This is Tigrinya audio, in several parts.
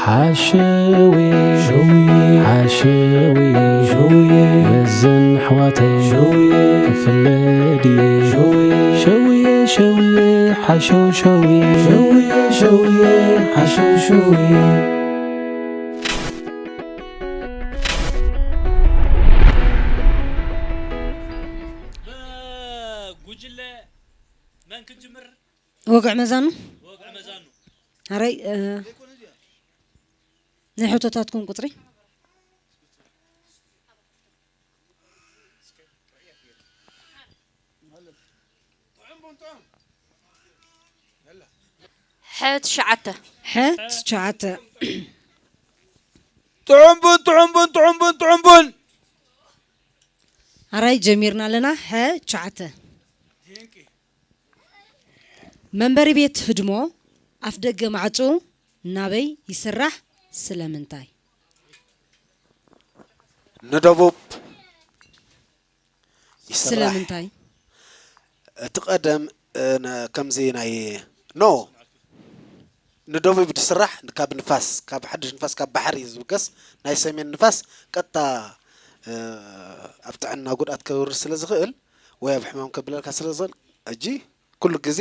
ሓሸውየ ሸውየ ሓሸውየ ሸውየ መዘን ኣሕዋተይ ሸውየ ክፍለ ድየ ሸውየ ሸውየ ሸውየ ሓሸው ሸውየ ሸውየ ሸውየ ሓሸው ሸውየ። ጉጅለ መን ክንጅምር? ወግዕ መዛኑ ወግዕ መዛኑ። ኣረይ እ፣ ናይ ሕቶታትኩም ቁፅሪ ሐ ትሽዓተ ሐ ትሽዓተ ጥዑምቡን ጥዑምቡን ጥዑምቡን ጥዑምቡን ኣራይ ጀሚርና ኣለና። ሐ ትሽዓተ መንበሪ ቤት ህድሞ ኣፍ ደገ ማዕፁ ናበይ ይስራሕ? ስለምንታይ? ንደቡብ ይስራሕ። ስለምንታይ? እቲ ቀደም እ፣ ነ- ከምዚ ናይ ኖ ንደቡብ ዝስራሕ ካብ ንፋስ ካብ ሓድሽ ንፋስ ካብ ባሕሪ ዝብገስ ናይ ሰሜን ንፋስ ቀጥታ እ፣ ኣብ ጥዕና ጉድኣት ከውርድ ስለ ዝኽእል ወይ ኣብ ሕማም ከብለልካ ስለ ዝኽእል ሕጂ ኩሉ ግዜ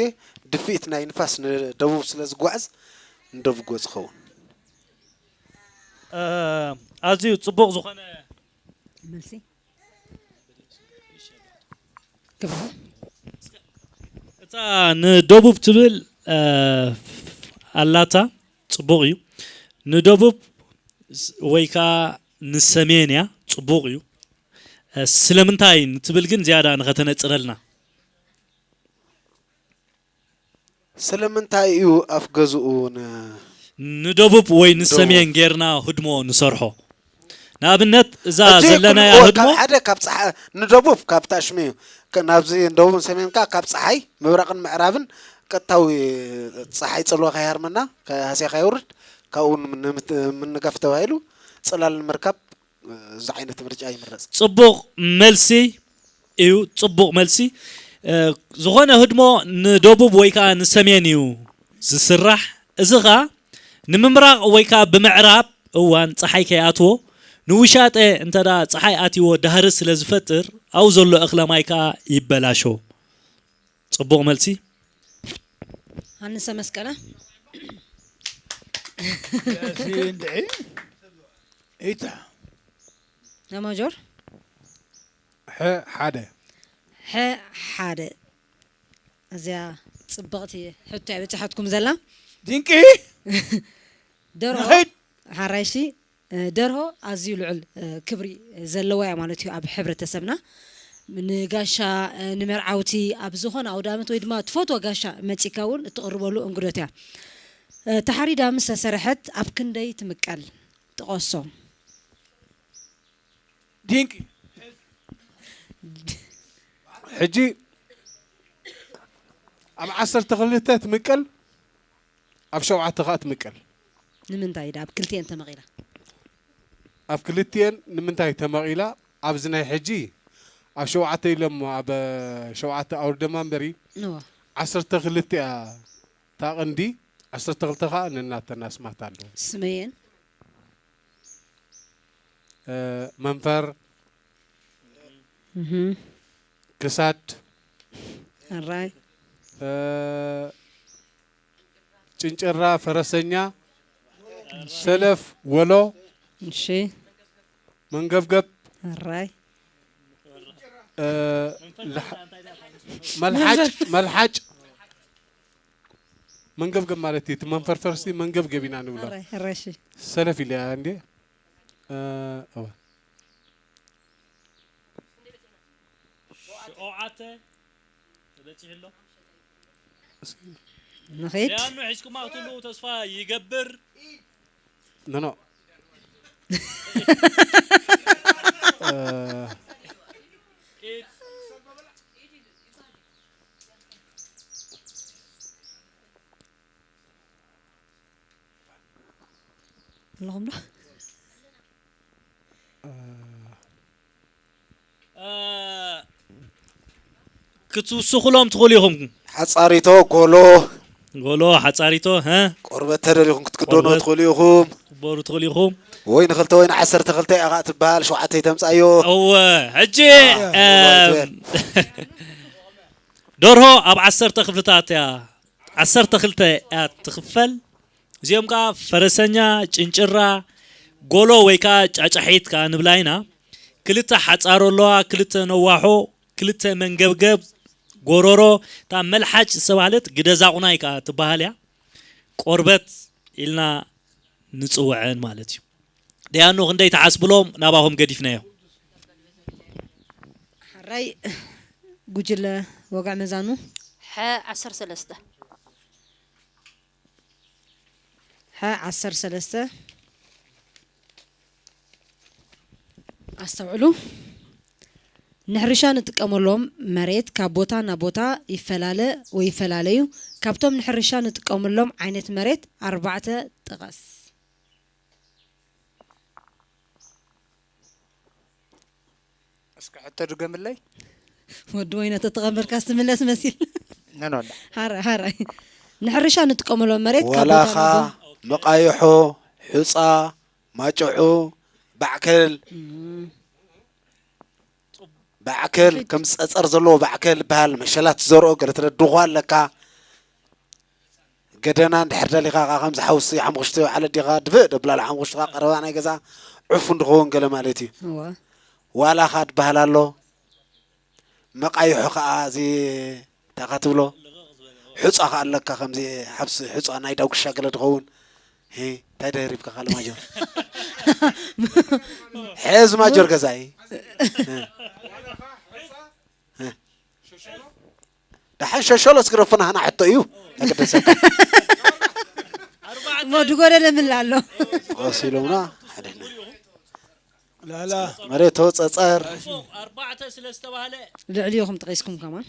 ድፍኢት ናይ ንፋስ ንደቡብ ስለ ዝጓዓዝ ንደቡብ ጎ ዝኸውን። እ፣ ኣዝዩ ጽቡቕ ዝኾነ መልሲ ግብረ እታ ንደቡብ ትብል እ፣ ኣላታ ጽቡቕ እዩ። ንደቡብ ስ- ወይ ከዓ ንሰሜን እያ ጽቡቕ እዩ። እ፣ ስለምንታይ ንትብል ግን ዝያዳ ንኸተነጽረልና። ስለምንታይ እዩ ኣፍ ገዝኡ ን ንደቡብ ወይ ንሰሜን ጌርና ህድሞ ንሰርሖ? ንኣብነት እዛ ሕጂ ዘለናያ ኩሉ- ህድሞ ካብ ሓደ ካብ ፀሓ ንደቡብ ካብ ታሽሚ እዩ ከ- ናብዚ ደቡብን ሰሜን ከዓ ካብ ፀሓይ ምብራቕን ምዕራብን ቀጥታዊ ፀሓይ ፅልዋ ከይሃርመና ከ- ሃስያ ከየውርድ ካብኡ ንምት- ምንጋፍ ተባሂሉ ፅላል ንምርካብ እዚ ዓይነት ምርጫ ይምረፅ። ጽቡቕ መልሲ እዩ። ጽቡቕ መልሲ። እ፣ ዝኾነ ህድሞ ንደቡብ ወይ ከዓ ንሰሜን እዩ ዝስራሕ። እዚ ኸኣ ንምምራቕ ወይ ከዓ ብምዕራብ እዋን ጸሓይ ከይኣትዎ ንውሻጠ እንተ ደኣ ጸሓይ ኣትይዎ ዳህሪ ስለ ዝፈጥር ኣብኡ ዘሎ እኽለ ማይ ከኣ ይበላሾ። ጽቡቕ መልሲ። ሃንሰ መስቀለ ያሲን ድዒ ኢታ ነማጆር ሐ ሓደ ሐ ሓደ እዚኣ ጽብቕቲ ሕቶ እያ በጺሓትኩም ዘላ ድንቂ ደርሆ ንኸይድ ሓራይሺ እ፣ ደርሆ ኣዝዩ ልዑል እ፣ ክብሪ ዘለዋ እያ ማለት እዩ ኣብ ሕብረተሰብና ንጋሻ እ፣ ንመርዓውቲ ኣብ ዝኾነ ኣውዳመት ወይ ድማ ትፈትዎ ጋሻ መፂካ እውን እትቕርበሉ እንግዶት እያ እ፣ ተሓሪዳ ምስ ተሰርሐት ኣብ ክንደይ ትምቀል ጥቐሶ ድንቂ ሕጂ ኣብ ዓሰርተ ክልተ ትምቀል ኣብ ሸውዓተ ከዓ ትምቀል ንምንታይ ዳ ኣብ ክልቲኤን ተመቒላ ኣብ ክልቲኤን ንምንታይ ተመቒላ ኣብዚ ናይ ሕጂ ኣብ ሸውዓተ ኢሎም ኣብ ሸውዓተ ኣውርደማ እምበሪ እወ ዓሰርተ ክልተ እያ እታ ቀንዲ ዓሰርተ ክልተ ከዓ ነናተን ኣስማት ኣለዎ ስመየን መንፈር እህም፣ ክሳድ ሕራይ ጭንጭራ ፈረሰኛ ሰለፍ ወሎ እሺ መንገብገብ ሕራይ መልሓጭ መልሓጭ መንገብገብ ማለት እዩ። እቲ መንፈርፈርሲ መንገብገብ ኢና ንብሎ። ሕራይ ሕራይ እሺ ሰለፍ ኢለ እንዴ እወ ሸውዓተ ተበፂሑ ኣሎ። ንኸይድ ሊኣኑ ሒዝኩማ ክትህልዉ ተስፋ ይገብር። ኖ ኖ ኣለኹም ዶ ክትውስኹሎም ትኽእሉ ኢኹም። ሓፃሪቶ ጎሎ ጎሎ ሓፃሪቶ ሀ ቆርበት ተደሊኹም ክትክደኖ ቆርበት። ትኽእሉ ኢኹም። ክትበሩ ትኽእሉ ኢኹም። ወይ ንኽልተ ወይ ንዓሰርተ ክልተ ኢኻ ትበሃል፣ ሸውዓተ ኣይተምጻዮ። እወ፣ ሕጂ እወ፣ እም፣ ትበል። ደርሆ ኣብ ዓሰርተ ክፍልታት እያ፣ ዓሰርተ ክልተ እያ ትኽፈል። እዚኦም ከኣ ፈረሰኛ፣ ጭንጭራ፣ ጎሎ ወይ ከኣ ጫጫሒት ከኣ ንብላ ኢና። ክልተ ሓጻሮ ኣለዋ፣ ክልተ ነዋሖ፣ ክልተ መንገብገብ፣ ጎሮሮ፣ እታ መልሓጭ ዝተባህለት ግደ ዛቑናይ ከኣ ትበሃል እያ። ቆርበት ኢልና ንጽውዐን ማለት እዩ። ደያኑ ክንደይ ትሓስብሎም ናባኹም ገዲፍናዮ። ሓራይ ጉጅለ ወግዒ መዛኑ ሐ ዓሰርተ ሰለስተ ሐ ዓሰርተ ሰለስተ ኣስተውዕሉ። ንሕርሻ ንጥቀመሎም መሬት ካብ ቦታ ናብ ቦታ ይፈላለ ወይ ይፈላለ እዩ። ካብቶም ንሕርሻ ንጥቀመሎም ዓይነት መሬት ኣርባዕተ ጥቐስ። እስኪ ሕቶ ድገምለይ። ወዲ ወይነ ተተቐበልካ ስትምለስ መሲል። ነኖላ። ሓራይ ሓራይ ንሕርሻ ንጥቀመሎም መሬት ካብ ቦታ ዋላኻ ናብ ቦታ መቃይሖ፣ ሑፃ፣ ማጨዑ፣ ባዕከል፣ ባዕከል ከም ፀፀር ዘለዎ ባዕከል ይበሃል። መሸላት ትዘርኦ ገለ ትነድኾ ኣለካ። ገደና እንድሕር ደሊኻ ከኣ ከምዚ ሓውሲ ሓሙኽሽቲ ዓለት ዲኻ ድፍእ ደብላሉ ሓሙኽሽትኻ ቀረባ ናይ ገዛ ዑፍ እንድኸውን ገለ ማለት እዩ። እወ ዋላኻ ትበሃል ኣሎ። መቃይሖ ከኣ እዚ እንታይ ኢኻ ትብሎ? ሑጻ ከኣ ኣለካ፣ ከምዚ ሓብሲ ሑጻ ናይ ዳጉሻ ገለ ድኸውን። ሂ፣ እንታይ ደሪብካ ካልእ ማጆር? ሕዚ ማጆር ገዛኢ። ሂ። ሂ። ደሓን ሸሸሎ እስክረፍና ህና ሕቶ እዩ። ተገደሰካ። እሞ ድጎደለ ምን ኣሎ። ቀስ ኢሎምና ሓደና። ላላ መሬት ተወጸጸር። ኣርባዕተ ስለ ዝተባህለ ልዕሊኹም ጠቒስኩም ከማን።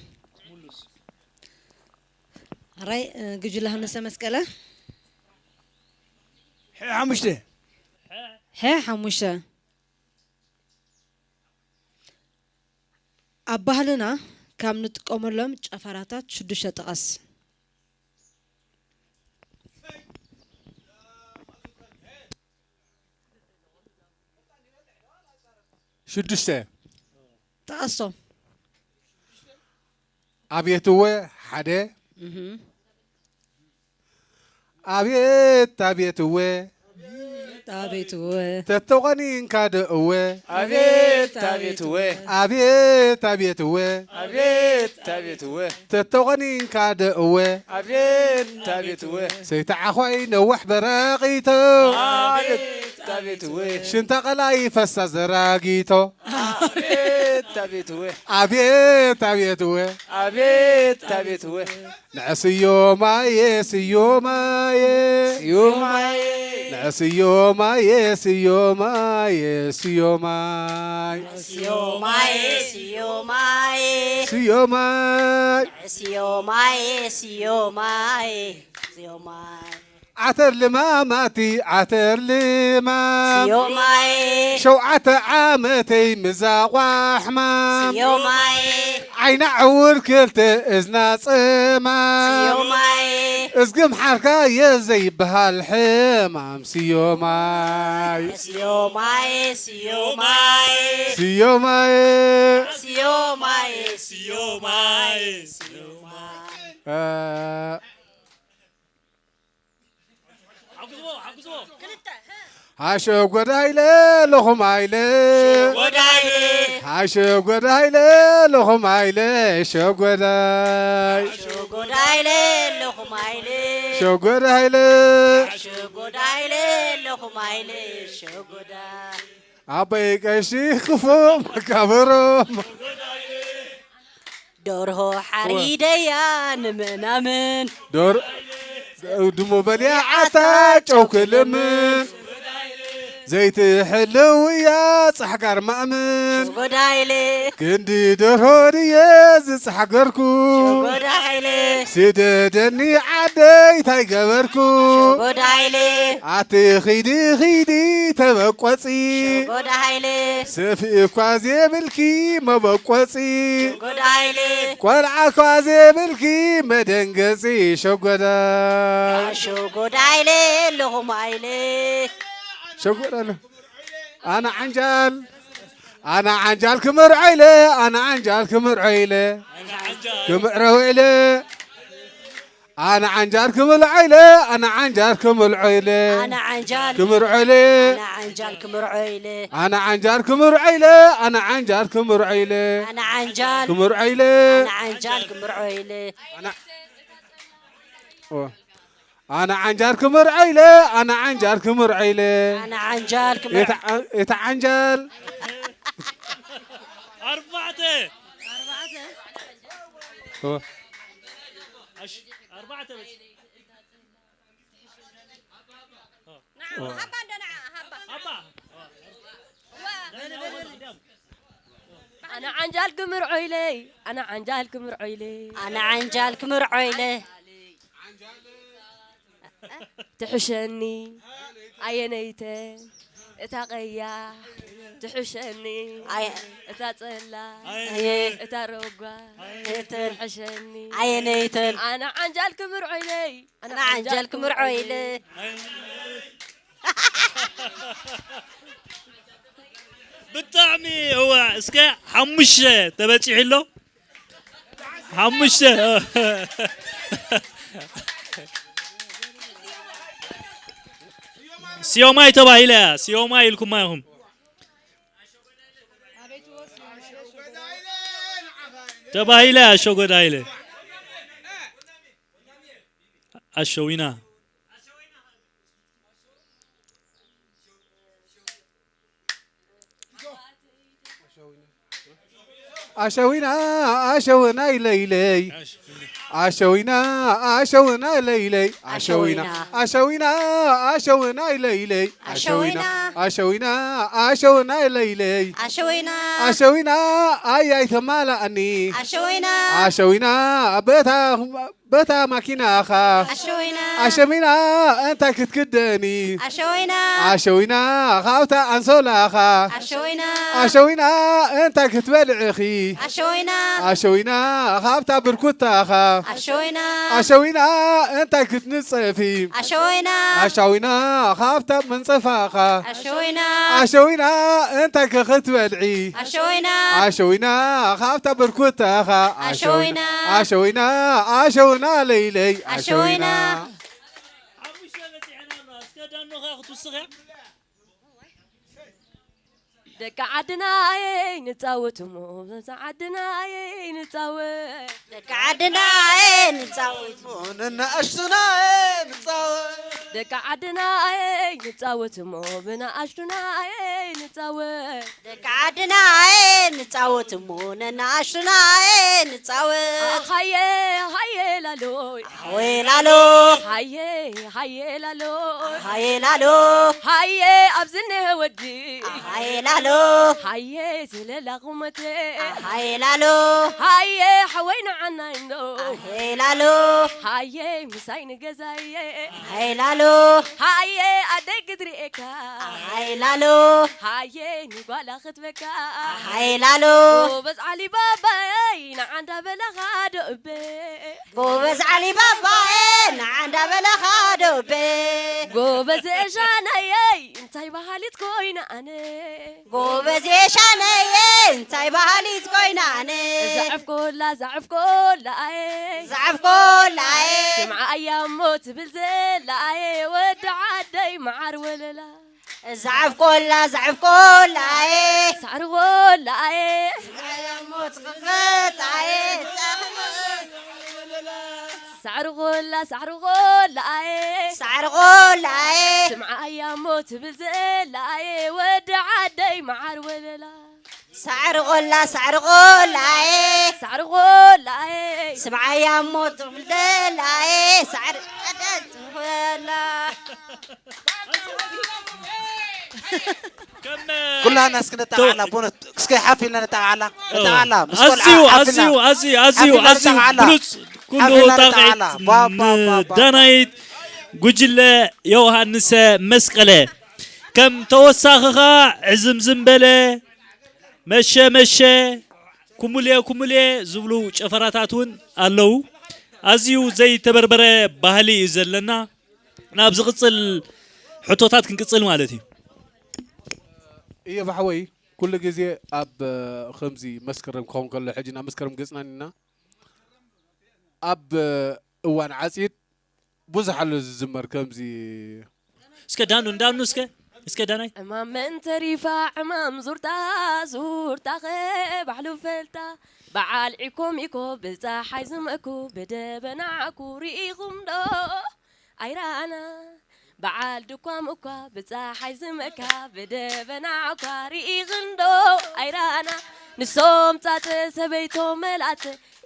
ራይ ጉጅለ ሃነሰ መስቀለ ሐ ሓሙሽተ ሐ ሓሙሽተ ኣብ ባህልና ካብ ንጥቀመሎም ጨፈራታት ሽዱሽተ ጥቀስ። ሽዱሽተ ጥቀሶም። ኣብየትወ ሓደ እህም። ኣብየት ኣብየትወ ኣቤትወ ተተቆኒንካ ደእወ ኣቤት ኣቤት እወ ኣብየት ኣብየትወ ኣቤት ኣቤት እወ ተተቆኒንካ ደእወ ኣቤት ኣቤት እወ ሰይተዓኾይ ነዋሕ በራቒቶ ኣቤት ኣቤት እወ ሽንታ ቀላይ ፈሳ ዘራጊቶ ኣቤት ኣቤት እወ ኣብየት ኣብየትወ ኣቤት ኣቤት እወ ንዕስዮማየ ስዮማየ ስዮማየ ንዕስዮማየ ስዮማየ ስዮማይ ስዮማየ ስዮማየ ስዮማይ ስዮማየ ስዮማየ ስዮማየ ዓተር ልማማቲ ዓተር ልማም ስዮማየ ሸውዓተ ዓመተይ ምዛቋ ሕማም ስዮማየ ዓይና ዕውር ክልተ እዝና ጸማም ስዮማየ እዝግም ሓርካየ ዘይበሃል ሕማም ስዮማይ ስዮማየ ስዮማየ ስዮማይ ስዮማየ ስዮማይ እ፣ ሃሸጎዳይለ ለኹማይለ ወዳይለ ሃሸጎዳይለ ለኹማይለ ሸጎዳይ ሸጎዳይለ ለኹማይለ ሸጎዳይለ ሸጎዳይለ ለኹማይለ ሸጎዳ ኣቦይ ቀሺ ክፉ መካበሮ ደርሆ ሓሪደያ ንምናምን ዶር ድሙ በሊዓታ ጨው ክልምን ዘይትሕልው እያ ጻሕጋር ማእምን ሸጎዳይለ ክንዲ ደርሆ ድየ ዝጻሕገርኩ ሸጎዳይለ ስደደኒ ዓደይ ታይ ገበርኩ ሸጎዳይለ ኣቲ ኺዲ ኺዲ ተበቆጺ ሸጎዳይለ ሰፊ እኳ ዘይብልኪ መበቆጺ ሸጎዳይለ ቆልዓ እኳ ዘይብልኪ መደንገጺ ሸጎዳ ሸጎዳይለ ለኹማይለ ሸጎዳለ ኣነ ዓንጃል ኣነ ዓንጃል ክምርዖ ኢለ ኣነ ዓንጃል ክምርዖ ኢለ ክምዕረ ውዒለ ኣነ ዓንጃል ክምልዖ ኢለ ኣነ ዓንጃል ክምልዖ ኢለ ኣነ ዓንጃል ክምርዖ ኢለ ኣነ ዓንጃል ክምርዖ ኢለ ኣነ ዓንጃል ክምርዖ ኢለ ኣነ ዓንጃል ክምርዖ ኢለ ኣነ ዓንጃል ክምርዖ ኢለ ኣነ ዓንጃል ክምርዖ ኢለ ኣነ ኦ። ኣነ ዓንጃል ክምርዖ ኢለ ኣነ ዓንጃል ክምርዖ ኢለ ኣነ ዓንጃል ክምርዖ የታ- የታ ዓንጃል ኣርባዕተ ኦ። ኣሽ- ኣርባዕተ በል። ኦ። ሃባ እንዶ ንዓ ሃባ ሃባ ኣነ ዓንጃል ክምርዖ ኢለይ ኣነ ዓንጃል ክምርዖ ኢለይ ኣነ ዓንጃል ክምርዖ ኢለ ትሕሸኒ ኣየነይተ እታ ቀያ ትሕሸኒ ኣየ- እታ ጸላ ኣየ- እታ ረጓ እትን ትሕሸኒ ኣየነይትን ኣነ ዓንጃል ክምርዖ ኢለይ ኣነ ዓንጃል ክምርዖ ኢለ ብጣዕሚ እዋ እስከ ሓሙሽተ ተበፂሑ ኣሎ ሓሙሽተ ሲዮማይ ተባሂለ እያ ሲዮማይ ኢልኩማ ኢኹም ተባሂለ እያ ሸጎዳ ኢለ ኣሸዊና ኣሸዊና ኣሸውና ኢለይለይ ኣሸዊና ኣሸውና ኢለይለይ ኣሸዊና ኣሸዊና ኣሸውና ኢለይለይ ኣሸዊና ኣሸዊና ኣሸውና ኢለይለይ ኣሸዊና ኣሸዊና ኣያይ ተማላኣኒ ኣሸዊና ኣሸዊና በታ በታ ማኪናኻ ኣሸዊና ኣሸሚና እንታይ ክትክደኒ ኣሸዊና ኣሸዊና ካብታ ኣንሶላኻ ኣሸዊና ኣሸዊና እንታይ ክትበልዕኺ ኣሸዊና ኣሸዊና ካብታ ብርኩታኻ ኣሸዊና ኣሸዊና እንታይ ክትንጸፊ ኣሸዊና ኣሸዊና ካብታ መንጸፋኻ ኣሸዊና ኣሸዊና እንታይ ክትበልዒ ኣሸዊና ኣሸዊና ካብታ ብርኩታኻ ኣሸዊና ኣሸዊና ኣሸውና ለይለይ ኣሸዊና ሓሙሽተ በፂሐና ኣሎ እስከ ዳኖኻ ክትውስኽ እያ ደቂ ዓድና ኣየ ንፃወት እሞ በዛ ዓድና ኣየ ንፃወት ደቂ ዓድና ኣየ ንፃወት እሞ ንነኣሽቱና ኣየ ንፃወት ደቂ ዓድና ኣየ ንፃወት እሞ ብነኣሽቱና ኣየ ንፃወት ደቂ ዓድና ኣየ ንፃወት እሞ ነናኣሽቱና ኣየ ንፃወት ሃየ ሃየ ላሎይ ኣወይ ላሎ ሃየ ሃየ ላሎይ ሃየ ላሎ ሃየ ኣብዚ እኒሀ ወዲ ሃየ ላሎ ሃየ ዝለላ ቁመተ ሃየ ላሎ ሃየ ሓወይ ንዓና እንዶ ሃየ ላሎ ሃየ ምሳይ ንገዛየ ሃየ ላሎ ሃየ ኣደይ ክትርኤካ ሃየ ላሎ ሃየ ንጓላ ክትበካ ሃየ ላሎ ጎበዝ ዓሊ ባባይ ንዓንዳ በላኻ ዶ እበ ጎበዝ ዓሊ ባባየ ንዓ እንዳበለኻ ዶ እበ ጎበዝ ሻናየይ እንታይ በሃሊት ኮይና ኣነ ጎበዝ የሻነየ እንታይ በሃሊት ኮይና ኣነ ዘዕፍኮላ ዘዕፍኮላየ ዘዕፍኮላየ ስምዓ ኣያ እሞ ትብል ዘላየ ወዲ ዓደይ መዓር ወለላ ዘዕፍኮላ ዘዕፍኮላየ ሳዕሪ ኮላየ እሞ ትኽፈታየ ሳዕሪ ኮላ ሳዕሪ ኮላየ ሳዕሪ ቆላየ ስምዓ ኣያ እሞ ትብል ዘላየ ወዲ ዓደይ መዓር ወለላ ሳዕሪ ቆላ ሳዕሪ ቆላየ ሳዕሪ ኮላየ ስምዓያ እሞ ትብል ዘላየ ሳዕሪ ቆላ ከም ኩላና እስኪ ነጠቃዕላ ቦነት እስኪ ሓፍ ኢልና ነጠቃዕላ ነጠቃዕላ ምስ ቆልዓ ኣዝዩ ሓፍ ኣዝዩ ኢልና ኣዝዩ ኣዝዩ ሓፍ ኢልና ኣዝዩ ነጠቃዕላ። ብሉጽ ኩሉ ሓፍ ኢልና ጣቂት ነጠቃዕላ። ባ፣ ባ፣ ባ፣ ባ። ንዳናይት ጉጅለ ዮሃንሰ መስቀለ ከም ተወሳኺ ኸዓ ዕዝምዝም በለ መሸ መሸ ኩሙልየ ኩሙልየ ዝብሉ ጨፈራታት እውን ኣለዉ። ኣዝዩ ዘይተበርበረ ባህሊ እዩ ዘለና። ናብ ዝቕጽል ሕቶታት ክንቅጽል ማለት እዩ። እየ ብሓወይ ኩሉ ግዜ ኣብ ከምዚ መስከረም ክኸውን ከሎ ሕጂ ናብ መስከረም ገጽና ኢና ኣብ እዋን ዓጺድ ብዙሕ ኣሎ ዝዝመር ከምዚ እስከ ዳኑ እንዳኑ እስከ እስከ ዳናይ ዕማም መን ተሪፋ ዕማም ዙርጣ ዙርጣኸ ባሕሉ ፈልጣ በዓል ዒኮም ኢኮ ብፀሓይ ዝመኩ ብደበና ዓኩ ርኢኹም ዶ ኣይረኣና በዓል ድኳም እኳ ብፀሓይ ዝመካ ብደበና እኳ ርኢኽን ዶ ኣይረኣና ንሶም ፃተ ሰበይቶም መልኣተ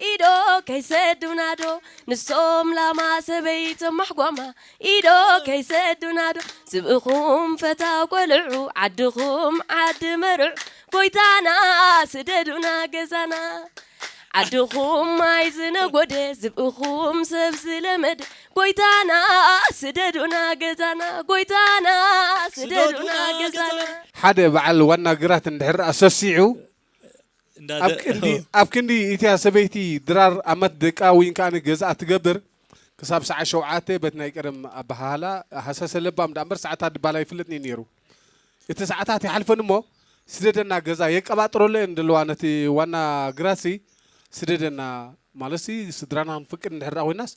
ኢዶ ከይሰዱና ዶ ንሶም ላማ ሰበይቶም ማሕጓማ ኢዶ ከይሰዱና ዶ ዝብእኹም ፈታው ቆልዑ ዓድኹም ዓዲ መርዑ ጎይታና ስደዱና ገዛና ዓድኹም ማይ ዝነጎደ ዝብእኹም ሰብ ዝለመደ ጎይታና ስደዱና ገዛና ጎይታና ስደዱና ገዛና ሓደ በዓል ዋና ግራት እንድሕር ኣሰሲዑ እንዳደ ኣብ ክንዲ ኣብ ክንዲ ኢትያ ሰበይቲ ድራር ኣመት ደቃ ወይን ከኣ ገዝኣ ትገብር ክሳብ ሰዓት ሸውዓተ በት ናይ ቀደም ኣበሃህላ ሃሰሰ ለባም ዳእምበር ሰዓታት ድባል ኣይፍለጥን እዩ ነይሩ። እቲ ሰዓታት ይሓልፈን እሞ ስደደና ገዛ የቀባጥረሉ እየን ዘለዋ ነቲ ዋና ግራሲ ስደደና ማለትሲ ስድራና ክንፍቅድ እንድሕር ኮይናስ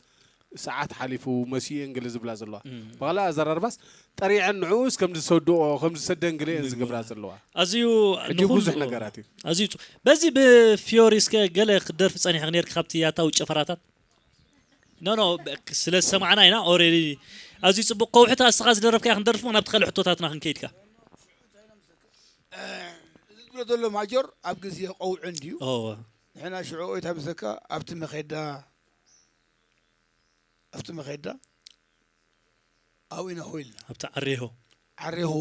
ሰዓት ሓሊፉ መሲኡ እየን ገለ ዝብላ ዘለዋ እም። ብኻልእ ኣዘራርባስ ጠሪዐን ንዕኡስ ከም ዝሰድኦ ከም ዝሰደን ገለ እየን ዝገብራ ዘለዋ ኣዝዩ ሕጂ ንኹሉ ብዙሕ ነገራት እዩ ኣዝዩ ጽ- በዚ ብፊዮሪ እስከ ገለ ክደርፊ ጸኒሕኺ ነርኪ ካብቲ ያታዊ ጨፈራታት ኖ ኖ ስለ ዝሰማዕና ኢና ኦሬዲ ኣዝዩ ጽቡቕ ከውሕታ እስኻ ዝደረፍካያ ክንደርፍ ናብቲ ካልእ ሕቶታትና ክንከይድካ እዚ ዝብሎ ዘሎ ማጆር ኣብ ግዜ ቀውዒ እንድዩ ኦወ ንሕና ሽዑ ኦይታ ምሰካ ኣብቲ መኼዳ ኣብቲ መኼዳ ኣብኡ ኢና ኮይልና ኣብቲ ዓሬሆ ዓሬሆ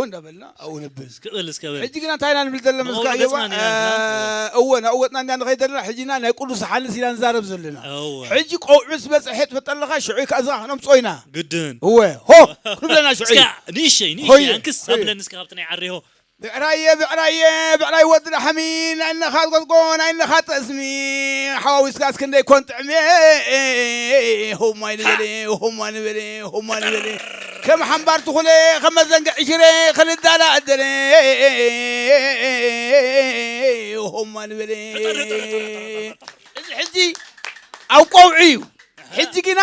እንዳበልና ኣብኡ ንብል እስኪ ቅል እስከ በል ሕጂ ግና እንታይ ኢና ንብል ዘለና መስካ መቐውዒ እየዋ ገጽና ኢና ንብል። እወ ናብኡ ወፅና እንዲያ ንኸይድ ዘለና ሕጂ ኢና ናይ ቅዱስ ሓንስ ኢና ንዛረብ ዘለና እወ ሕጂ ቀውዒ ስበፅሐ ትፈልጠለኻ ሽዑ ከኣ እዛ ክነምፅኦ ኢና ግድን እወ ሆ ክንብለና ሽዑ እስካ ንእሸይ ንእሸይ ሆየ፣ ኣንክስ ሆየ። ኣብለኒ እስካ ካብቲ ናይ ዓሬሆ ብዕራየ ብዕራየ ብዕራይ ወዲ ላሕሚ ናይ ነኻት ቆጥቆ ናይ ነኻት ጠስሚ ሓዋዊስካ እስክንደይ ኮን ጥዕሚ ሆማ ንበለ ሆማ ንበለ ሆማ ንበለ ከም ሓምባር ትኹለ ከም መዘንግዕ ሽረ ክንዳላ ዕደለ ሆማ ንበለ እዚ ሕጂ ኣብ ቆውዒ እዩ ሕጂ ግና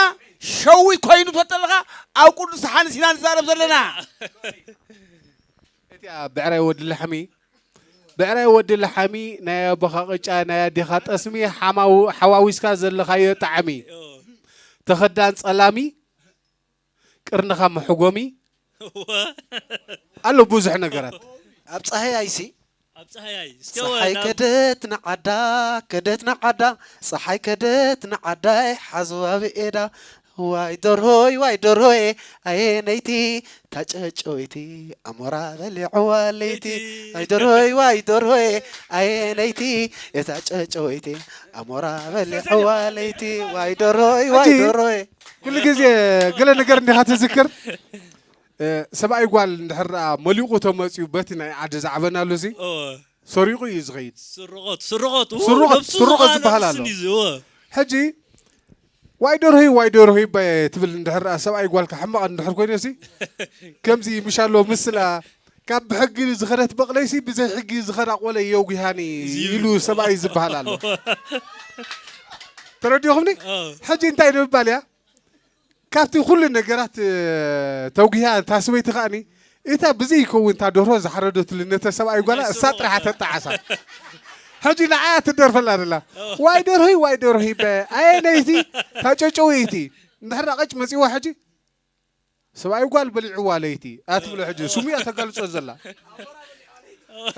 ሸዊት ኮይኑ ትፈልጠለኻ ኣብ ቅዱስ ሓንስ ኢና ንዛረብ ዘለና እቲኣ ብዕራይ ወዲ ላሕሚ ብዕራይ ወዲ ላሓሚ ናይ ኣቦኻ ቅጫ ናይ ኣዴኻ ጠስሚ ሓማው- ሓዋዊስካ ዘለኻዮ ጣዕሚ ተኸዳን ጸላሚ ቅርንኻ መሕጎሚ ኣሎ ብዙሕ ነገራት ኣብ ጸሃያይሲ ኣብ ፀሃያይ እስከ ፀሓይ ናብ- ከደት ንዓዳ ከደት ንዓዳ ፀሓይ ከደት ንዓዳይ ሓዝዋ ብኤዳ ዋይ ደርሆይ ዋይ ደርሆይ ኣየነይቲ ታጨጨወይቲ ኣሞራ በሊዕዋ ለይቲ ዋይ ደርሆይ ዋይ ደርሆይ ኣየነይቲ እታ ጨጨወይቲ ኣሞራ በሊዕዋ ለይቲ ዋይ ደርሆይ ዋይ ሕጂ- ደርሆይ ኩሉ ግዜ ገለ ነገር እንዲኻ ትዝክር እ፣ ሰብኣይ ጓል እንድሕር ደኣ መሊቑ ተመፅዩ በቲ ናይ ዓዲ ዝዓበናሉ እዚ ኦ፣ ሰሪቑ እዩ ዝኸይድ ስርቆት ስርቆት ኡ፣ ስርቆት- ነብሱ ስርቆት ዝኸኣለ ዝበሃል ንስን ኣሎ። እዩ ዝእወ ሕጂ ዋይ ደርሆይ ዋይ ደርሆይ በ- ትብል እንድሕር ደኣ ሰብኣይ ጓልካ ሕማቕ እንድሕር ኮይነ ሲ ከምዚ ምሻሎ ምስላ ካብ ብሕጊ ዝኸደት በቕለይሲ ብዘይ ሕጊ ዝኸዳ ቆለ የጉሃኒ እዚ እዩ። ኢሉ ሰብኣይ ዝበሃል ኣሎ ተረዲኹምኒ ኦ፣ ሕጂ እንታይ ንምባል እያ ካብቲ ኩሉ ነገራት እ፣ ተጉያ እታ ሰበይቲ ከኣኒ እታ ብዘይከውን እታ ደርሆ ዝሓረደትሉ ነተ ሰብኣይ ጓላ እሳ ጥራሓ ተጣዓሳ ሕጂ ንዓያ ትደርፈላ ደላ ዋይ ደርሆይ ዋይ ደርሆይ በ ኣየነይቲ እታ ጨጨወይቲ እንድሕር ቀጭ መፂዋ ሕጂ ሰብኣይ ጓል በሊዕዋ ለይቲ ኣትብሎ ሕጂ ስሙ እያ ተጋልጾ ዘላ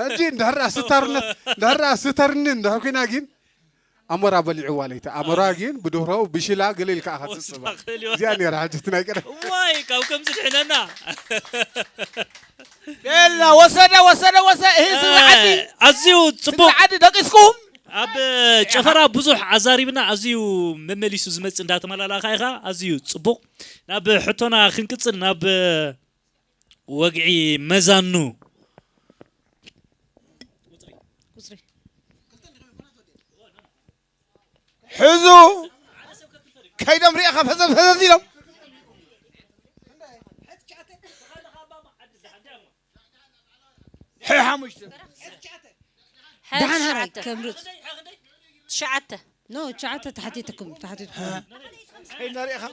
ሕጂ እንድሕር ስታርነት እንድሕር ስተርኒ እንድሕር ኮይና ግን ኣሞራ በሊዕዋ ለይቲ ኣሞራ ግን ብድህሮ ብሽላ ገለ ኢልካ ኢኻ ትፅባ እዚኣ ነራ ሕጂ እቲ ናይ ቀደም ዋይ ካብ ከምዚ ድሕነና ቤላ ወሰደ ወሰደ ወሰደ ይህ ስለ ዓዲ ኣዝዩ ስለ ፅቡቅ ዓዲ ደቂስኩም ኣብ ጨፈራ ብዙሕ ኣዛሪብና ኣዝዩ መመሊሱ ዝመፅእ እንዳተመላላእካ ኢኻ ኣዝዩ ፅቡቅ ናብ ሕቶና ክንቅፅል ናብ ወግዒ መዛኑ ቁፅሪ ሕዙ ከይዶም ሪእኻ ፈዘዝ ፈዘዝ ኢሎም ሕሓ ሓሙሽተ። ደሓን ሃራይ ትሽዓተ። ከምርፅ ትሽዓተ። ኖ ትሽዓተ ተሓቲትኩም ተሓቲትኩም ከይናሪእኻ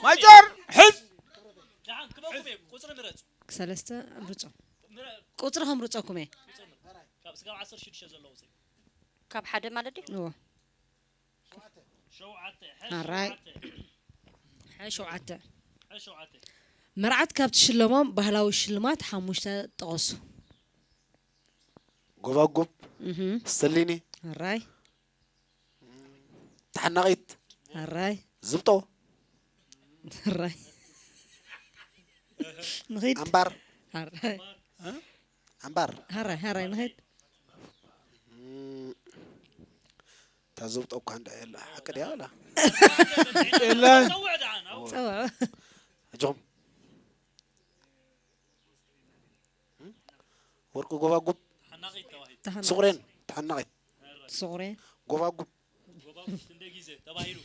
ማይጨር ሕዝ። ደሓን ክበኩም እዮም። ቁፅሪ ምረፁ። ሰለስተ ምርፆ ምረ- ቁፅሪ ከምርፀኩም እየ ቁፅሪ ምረፁ። ካብ ስጋብ ዓሰርተ ሽዱሽተ ዘለዉ ውፅእ። ካብ ሓደ ማለት ድዩ? እዎ ሸውዓተ። ሐ ኣራይ። ሸውዓተ። ሓ ሸውዓተ ሐ ሸውዓተ። መርዓት ካብ ትሽለሞም ባህላዊ ሽልማት ሓሙሽተ ጠቐሱ ጎባጉብ፣ እህ ሰሊኒ፣ ኣራይ ተሓናቒት፣ ኣራይ ዝብጦ፣ ኣራይ ንኺድ ኣምባር፣ ኣራይ ኣምባር። ኣራይ ኣራይ ንኺድ እም፣ እታ ዝብጦ እኳ እንዳ የላ ሓቂ ድያ ወላ? የለን። ፀውዕ ደሓን። ኣው። ፀውዕ ኣጆኹም። ወርቂ ጎባጉብ፣ ሓናቒት ተባሂሉ። ተሓናቒት ስቑሬን፣ ተሓናቒት፣ ስቑሬን ጎባጉብ፣ ጎባጉብ ክንደይ ግዜ ተባሂሉ?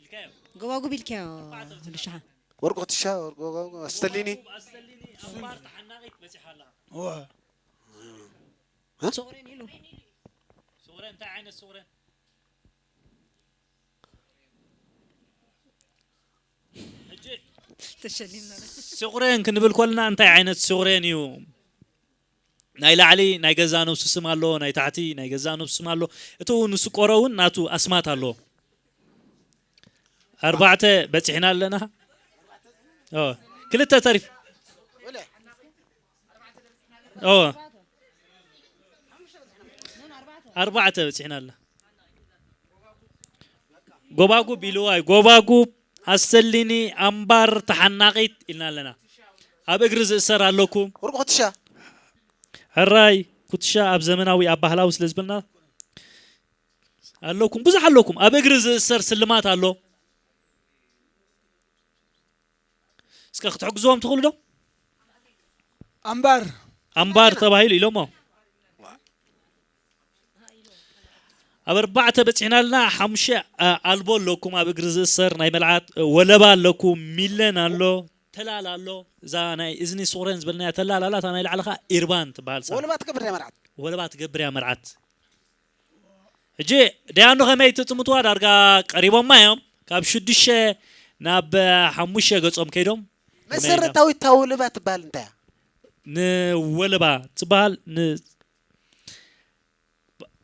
ኢልካዮ። ጎባጉብ ኢልካዮ ኩሉ ሸሓ ወርቂ ኩትሻ፣ ወርቂ ጎባጉብ፣ ኣስተሊኒ። ጎባጉብ ኣስተሊኒ ኣምባር ተሓናቒት በፂሓ ኣላ። እወ። ስቑሬን ኢሉ ስቑሬን እንታይ ዓይነት ስቑሬን? ሕጂ ተሸሊምና ስቑሬን ክንብል ከለና እንታይ ዓይነት ስቑሬን እዩ? ናይ ላዕሊ ናይ ገዛ ነብሱ ስም ኣለዎ፣ ናይ ታሕቲ ናይ ገዛ ነብሱ ስም ኣለዎ። እቲ እውን ዝስቆሮ እውን ናቱ ኣስማት ኣለዎ። ኣርባዕተ በፂሕና ኣለና። ኦ፣ ክልተ ተሪፍ። ኦ፣ ኣርባዕተ በፂሕና ኣለና። ጎባጉብ ኢልዋ እዩ። ጎባጉብ፣ ኣሰሊኒ፣ ኣምባር፣ ተሓናቒት ኢልና ኣለና። ኣብ እግሪ ዝእሰር ኣለኩም። ወርቂ ኩትሻ። ሕራይ፣ ኩትሻ ኣብ ዘመናዊ ኣብ ባህላዊ ስለ ዝበልና ኣለኩም። ብዙሕ ኣለኩም። ኣብ እግሪ ዝእሰር ስልማት ኣሎ። እስከ ክትሕግዝዎም ትኽእሉ ዶ? ኣምባር ኣምባር ተባሂሉ ኢሎሞ። ኣብ ኣርባዕተ በፂሕና ኣለና። ሓሙሽተ ኣ- ኣልቦ ኣለኩም ኣብ እግሪ ዝእሰር ናይ መልዓት እ፣ ወለባ ኣለኩም፣ ሚለን ኣሎ፣ ተላል ኣሎ። እዛ ናይ እዝኒ ስቑረን ዝበልናያ ተላል ኣላ፣ እታ ናይ ላዕሊ ኸዓ ኢርባን ትበሃል። ሳ ወለባ ትገብር ናይ መርዓት። ወለባ ትገብር እያ መርዓት። ሕጂ ደያኑ ከመይ ትጥምትዋ ዳርጋ ቀሪቦማ እዮም። ካብ ሽዱሽተ ናብ ሓሙሽተ ገጾም ከይዶም መሰረታዊት እታ ወለባ ትበሃል እንታይ እያ? ንወለባ ትበሃል ን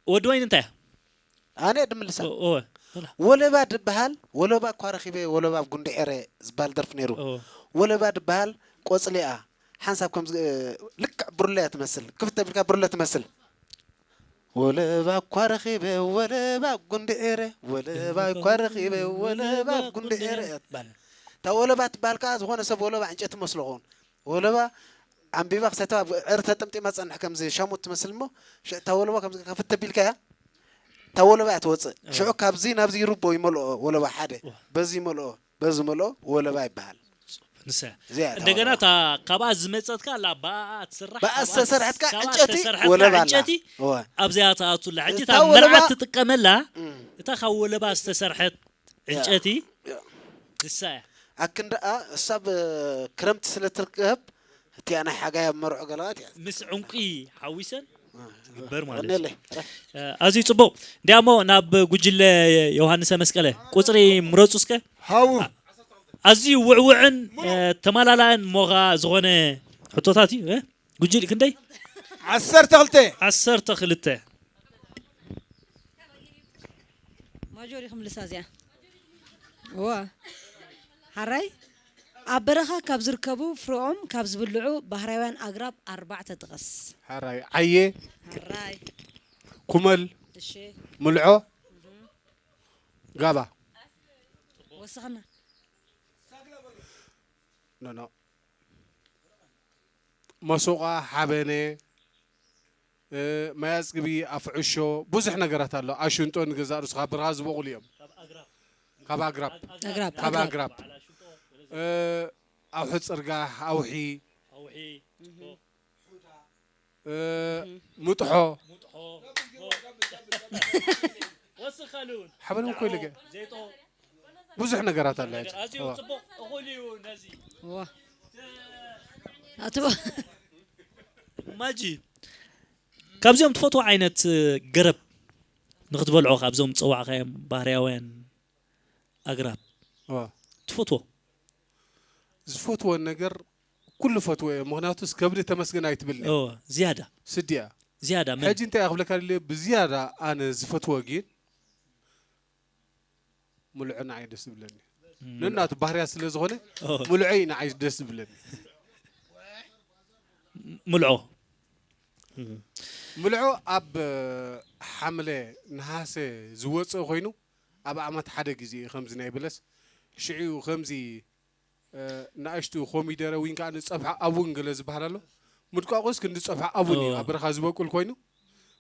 ወዲ ወይን እንታይ እያ? ኣነ ድምልሳ ኦ- ኦ- ወለባ ድበሃል። ወለባ እኳ ረኺበ ወለባ ኣብ ጉንዲ ኤረ ዝበሃል ደርፊ ነይሩ። ኦ። ወለባ ድበሃል ቆፅሊ እያ። ሓንሳብ ከም ልክዕ ብርለ እያ ትመስል። ክፍት ተቢልካ ብርለ ትመስል። ወለባ እኳ ረኺበ ወለባ ኣብ ጉንዲ ኤረ፣ ወለባ እኳ ረኺበ ወለባ ኣብ ጉንዲ ኤረ እያ ትበሃል። እታ ወለባ ትበሃል ከዓ ዝኾነ ሰብ ወለባ ዕንጨይቲ መስሎ ኸውን። ወለባ ዓምቢባ ክሳብ ኣብ ዕሪ ተጠምጢማ ትጸንሕ ከምዚ ሻሙት ትመስል እሞ ሽ- እታ ወለባ ከምዚ ከፍት ተቢልካ እያ። እታ ወለባ እያ ትወጽእ። ሽዑ ካብዚ ናብዚ ይርቦ ይመልኦ ወለባ ሓደ በዚ ይመልኦ በዚ ይመልኦ ወለባ ይበሃል። ንሳ እዚኣ እያ እታ እንደገና ወለባ። እታ ካብኣ ዝመጸት ከኣ ኣላ ብኣኣ ትስራሕ ብኣኣ ካብኣ ዝተሰርሐት ከኣ ካብኣ ዕንጨይቲ ዝተሰርሐት ወለባ ከኣ ኣላ። ዕንጨቲ እወ። ኣብዚኣ ትኣቱ ኣላ። ሕጂ እታ እታ ወለባ- መርዓት ትጥቀመላ እም። እታ ካብ ወለባ ዝተሰርሐት ዕንጨቲ ንሳ እያ። ኣክንደኣ እሳ ብ ክረምቲ ስለ ትርከብ እቲኣ ናይ ሓጋይ ኣብ መርዑ ገለዋት እያ። ምስ ዕንቁ ሓዊሰን ትግበር ማለት እዩ። ቀኒለይ። ኣዝዩ ጽቡቕ። እንዲያሞ ናብ ጉጅለ ዮሃንሰ መስቀለ ቁጽሪ ምረጹ እስከ። ሃው ኣዝዩ ውዕውዕን እ፣ ተማላላእን ሞኻ ዝኾነ ሕቶታት እዩ። እ? ጉጅል ክንደይ? ዓሰርተ ክልተ ዓሰርተ ክልተ። ማጆሪ ክምልሳ እዚኣ እዋ ሓራይ ኣብ በረኻ ካብ ዝርከቡ ፍረኦም ካብ ዝብልዑ ባህራውያን ኣግራብ ኣርባዕተ ጥቀስ። ሓራይ ዓየ፣ ሓራይ ኩመል፣ እሺ ምልዖ፣ ጋባ። ወስኽና ኖ ኖ። መሱቓ፣ ሓበነ፣ እ፣ ማይ ኣጽግቢ፣ ኣፍዕሾ፣ ብዙሕ ነገራት ኣሎ። ኣሽንጦ ንገዛእ ርእሱ ካብ በረኻ ዝበቑሉ እዮም። ካብ ኣግራብ። ኣግራብ ካብ ኣግራብ። እ፣ ኣውሒ ጽርጋሕ፣ ኣውሒ፣ እ፣ ምጥሖ፣ ሓበን እኮ ኢልከ። ብዙሕ ነገራት ኣሎ። ኣዝዩ ጽቡቕ እኹል እዩ ነዚ። ዋ ኣቶ ማጂ ካብዚኦም ትፈትዎ ዓይነት ገረብ ንኽትበልዖ ካብዞም ዝጸዋዕካዮም ባህርያውያን ኣግራብ እዋ። ትፈትዎ? ዝፈትዎ ነገር ኩሉ ፈትዎ እየ። ምኽንያቱስ ከብዲ ተመስገን ኣይትብልኒ። እዎ፣ ዝያዳ። ስድያ። ዝያዳ መን? ሕጂ እንታይ እየ ክብለካ ደልየ፣ ብዝያዳ ኣነ ዝፈትዎ ግን ምልዖ ንዓይ ደስ ዝብለኒ። እም፣ ምልዖ። ነናቱ ባህርያ ስለ ዝኾነ እዎ። ምልዖ እዩ ንዓይ ደስ ዝብለኒ። ምልዖ። እም። ምልዖ ኣብ ሓምለ ነሃሰ ዝወፅእ ኮይኑ ኣብ ዓመት ሓደ ግዜ እዩ ከምዚ ናይ በለስ። ሽዑ ከምዚ እ፣ ንኣሽቱ ኮሚደረ ወይ ከዓ ንፀብሒ ኣቡን ገለ ዝበሃል ኣሎ። ምድቋቑስ ክንዲ ፀብሒ ኣቡን እዩ፣ ኦ። ኣብ በረኻ ዝበቁል ኮይኑ።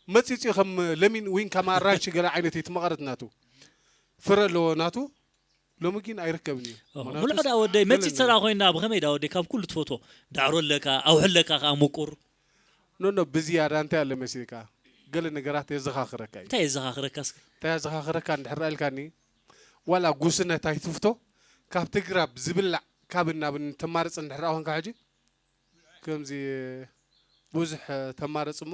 መፂፂ ከም ለሚን ወይ ከዓ ኣራንሺ ገለ ዓይነት እዩ እቲ መቐረት ናቱ። ፍረ ኣለዎ ናቱ። ሎሚ ግን ኣይርከብን እዩ። ኦ፣ ምኽንያቱ ምልዖ ዳ ወደይ፣ ገለ መፂፅ ነገር ተራ ኮይና ብኸመይ ዳ ወደይ፣ ካብ ኩሉ ትፈትዎ? ዳዕሮ ኣለካ፣ ኣውሒ ኣለካ ከዓ ምቁር። ኖ፣ ኖ፣ ብዝያዳ እንታይ ኣለ መሲልካ? ገለ ነገራት የዘኻኽረካ እዩ። እንታይ የዘኻኽረካ እስከ? እንታይ የዘኻኽረካ እንድሕር ኢልካኒ፣ ዋላ ጉስነት ኣይትፍቶ፣ ካብ ትግራብ ዝብላዕ ካብ እናብን ተማርፅ እንድሕር ኮንካ ሕጂ፣ ከምዚ ብዙሕ ተማርፅ እሞ፣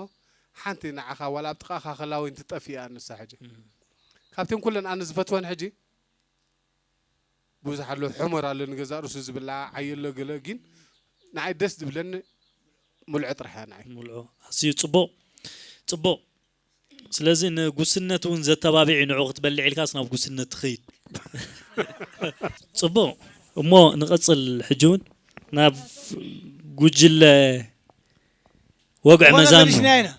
ሓንቲ ንዓኻ ዋላ ኣብ ጥቓኻ ከላ ወይን ትጠፍእ እያ ንሳ ሕጂ። እም። ካብተን ኩለን ኣነ ዝፈትወን ሕጂ፣ ብዙሕ ኣሎ፣ ሕመር ኣሎ፣ ንገዛእ ርእሱ ዝብላዕ ዓየ ኣሎ፣ ገለ ግን ንዓይ ደስ ዝብለኒ ምልዖ ጥራሕ እያ ንዓይ። ምልዖ ኣዝዩ ጽቡቕ፣ ጽቡቕ። ስለዚ ንጉስነት እውን ዘተባብዕ እዩ፣ ንዑ ክትበልዕ ኢልካስ ናብ ጉስነት ትኸይድ። ጽቡቕ። እሞ ንቐጽል ሕጂ እውን ናብ ጉጅለ ወግዒ ዝኾነ መዛኑ። መሊስናዮ ኢና።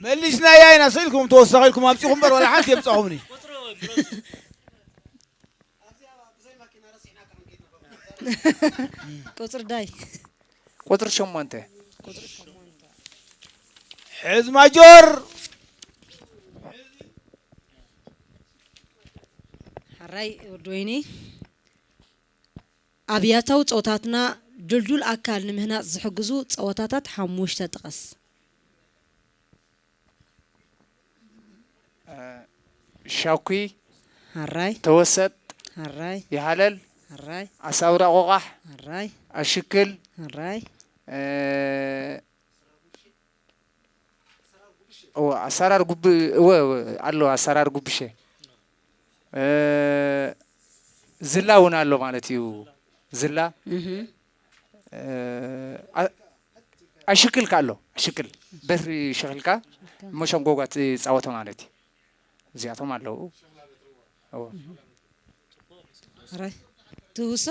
መሊስናያ ኢና ስኢልኩም ተወሳኺ ኢልኩም ኣምጺኹም እምበር ዋላ ሓንቲ የምጻኹምኒ። ቁጽሪ ዳይ። ቁጽሪ ሸሞንተ። ሕዝ ማጆር። ሕራይ ወዲ ወይኒ። ኣብ ያታዊ ጸወታትና ድልዱል ኣካል ንምህናጽ ዝሕግዙ ጸወታታት ሓሙሽተ ጥቐስ። እ፣ ሻኩ፣ ሕራይ። ተወሰጥ፣ ሕራይ። ይሃለል፣ ሕራይ። ኣሳውራ ቆቋሕ፣ ሕራይ። ኣሽክል፣ ሕራይ። እ፣ እወ፣ ኣሰራር ጉብ-፣ እወ፣ እወ፣ ኣሎ ኣሰራር ጉብሸ። እ፣ ዝላ እውን ኣሎ ማለት እዩ። ዝላ። እህ። እ፣ ኣ-፣ ኣሽክልካ ኣሎ። ኣሽክል። በትሪ ሸክልካ መሸንጎጓ ትጻወቶ ማለት እዩ። እዚኣቶም ኣለዉ። እወ። ሕራይ። ትውሶ?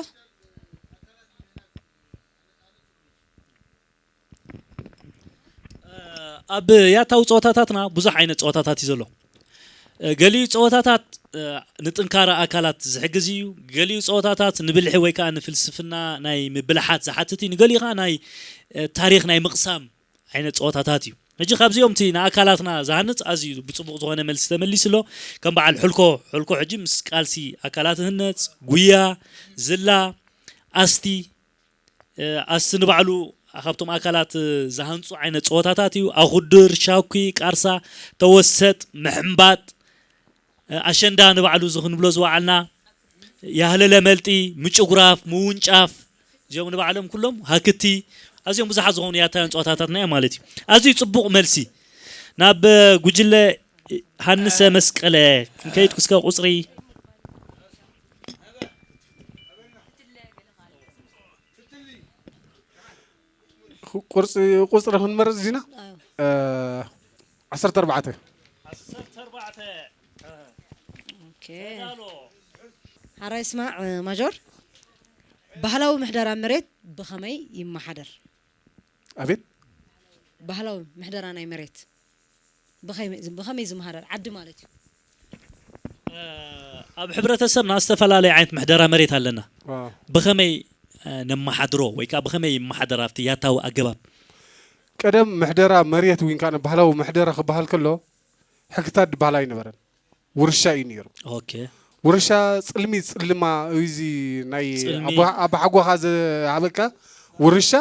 ኣብ ያታዊ ጸወታታትና ብዙሕ ዓይነት ጸወታታት እዩ ዘሎ። ገሊኡ ጸወታታት ንጥንካረ ኣካላት ዝሕግዝ እዩ። ገሊኡ ጸወታታት ንብልሒ ወይ ከኣ ንፍልስፍና ናይ ምብልሓት ዝሓትት እዩ። ንገሊኡ ከኣ ናይ ታሪኽ ናይ ምቕሳም ዓይነት ጸወታታት እዩ። ሕጂ ካብዚኦም እቲ ንኣካላትና ዝሃንጽ ኣዝዩ ብጽቡቕ ዝኾነ መልሲ ተመሊሱ ኣሎ። ከም በዓል ሕልኮ፣ ሕልኮ ሕጂ ምስ ቃልሲ ኣካላት ይህነጽ፣ ጉያ፣ ዝላ፣ ኣስቲ፣ እ፣ ኣስቲ ንባዕሉ ካብቶም ኣካላት፣ እ፣ ዝሃንጹ ዓይነት ጸወታታት እዩ። ኣኹድር፣ ሻኩ፣ ቃርሳ፣ ተወሰጥ፣ ምሕምባጥ፣ እ፣ ኣሸንዳ ንባዕሉ እዚ ክንብሎ ዝወዓልና፣ ያህለለ መልጢ፣ ምጭጉራፍ፣ ምውንጫፍ፣ እዚኦም ንባዕሎም ኩሎም ሃክቲ፣ ኣዝዮም ብዙሓት ዝኾኑ ያታውያን ጸወታታትና እዮም ማለት እዩ። ኣዝዩ ጽቡቕ መልሲ። ናብ፣ እ፣ ጉጅለ ሃንሰ መስቀለ ክንከይድ እስከ ቁጽሪ ቁርፂ፣ ቁፅሪ ክንመርፅ ዲና? ኣዎ። እ፣ ዓሰርተ ኣርባዕተ። ዓሰርተ ኣርባዕተ። ኦኬ። ተዳሎ። ሓራይ ስማዕ፣ እ፣ ማጆር፣ ባህላዊ ምሕደራ መሬት ብኸመይ ይመሓደር? ኣቤት? ባህላዊ ምሕደራ ናይ መሬት። ብኸመይ፣ ብኸመይ ዝመሃረር ዓዲ ማለት እዩ? እ፣ ኣብ ሕብረተሰብና ዝተፈላለየ ዓይነት ምሕደራ መሬት ኣለና። ዋው። ብኸመይ፣ እ፣ ነመሓድሮ ወይ ከኣ ብኸመይ ይመሓደር ኣብቲ ያታዊ ኣገባብ? ቀደም ምሕደራ መሬት ወይ ከኣ ባህላዊ ምሕደራ ክበሃል ከሎ ሕግታት ዝበሃል ኣይነበረን። ውርሻ እዩ ነይሩ። ኦኬ። ውርሻ ጽልሚ ጽልማ እዚ ናይ ጽልሚ። ኣቦ-፣ ኣባሓጎኻ ዝሃበካ ውርሻ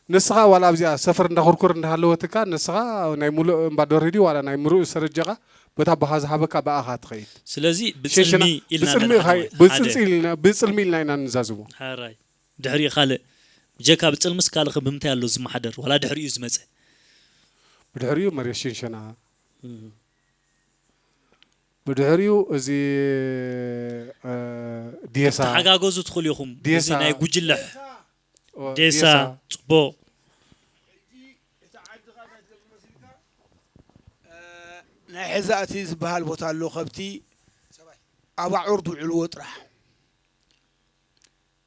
ንስኻ ዋላ ኣብዚኣ ሰፈር እንዳኹርኩር እንዳሃለወትካ፣ ንስኻ ናይ ሙሉእ እምባ ዶርሂዲ ዋላ ናይ ሙሉእ ሰረጀኻ በታ ኣቦኻ ዝሃበካ ብኣኻ ትኸይድ። ስለዚ ብጽልሚ ሸሽና-፣ ኢልና ብጽልሚ ንርኣ ኢኻ-፣ ማለት። ሓደ። ብጽልጺ ኢልና፣ ብጽልሚ ኢልና ኢና ንዛዝሞ። ሓራይ። ድሕሪኡ ካልእ፣ ብጀካ ብጽልምስ ካልእ ከ ብምንታይ ኣሎ ዝመሓደር? ዋላ ድሕሪኡ ዝመጸ? ብድሕሪኡ መሬት ሽንሸና፣ ብድሕሪኡ እዚ እ፣ ዴሳ። ተሓጋገዙ ትኽእሉ ኢኹም። እዚ ዴሳ። ናይ ጉጅለ ኦ፣ ዴሳ። ጽቡቕ። ናይ ሕዛእቲ ዝበሃል ቦታ ኣሎ። ከብቲ ኣባዑር ዝውዕልዎ ጥራሕ።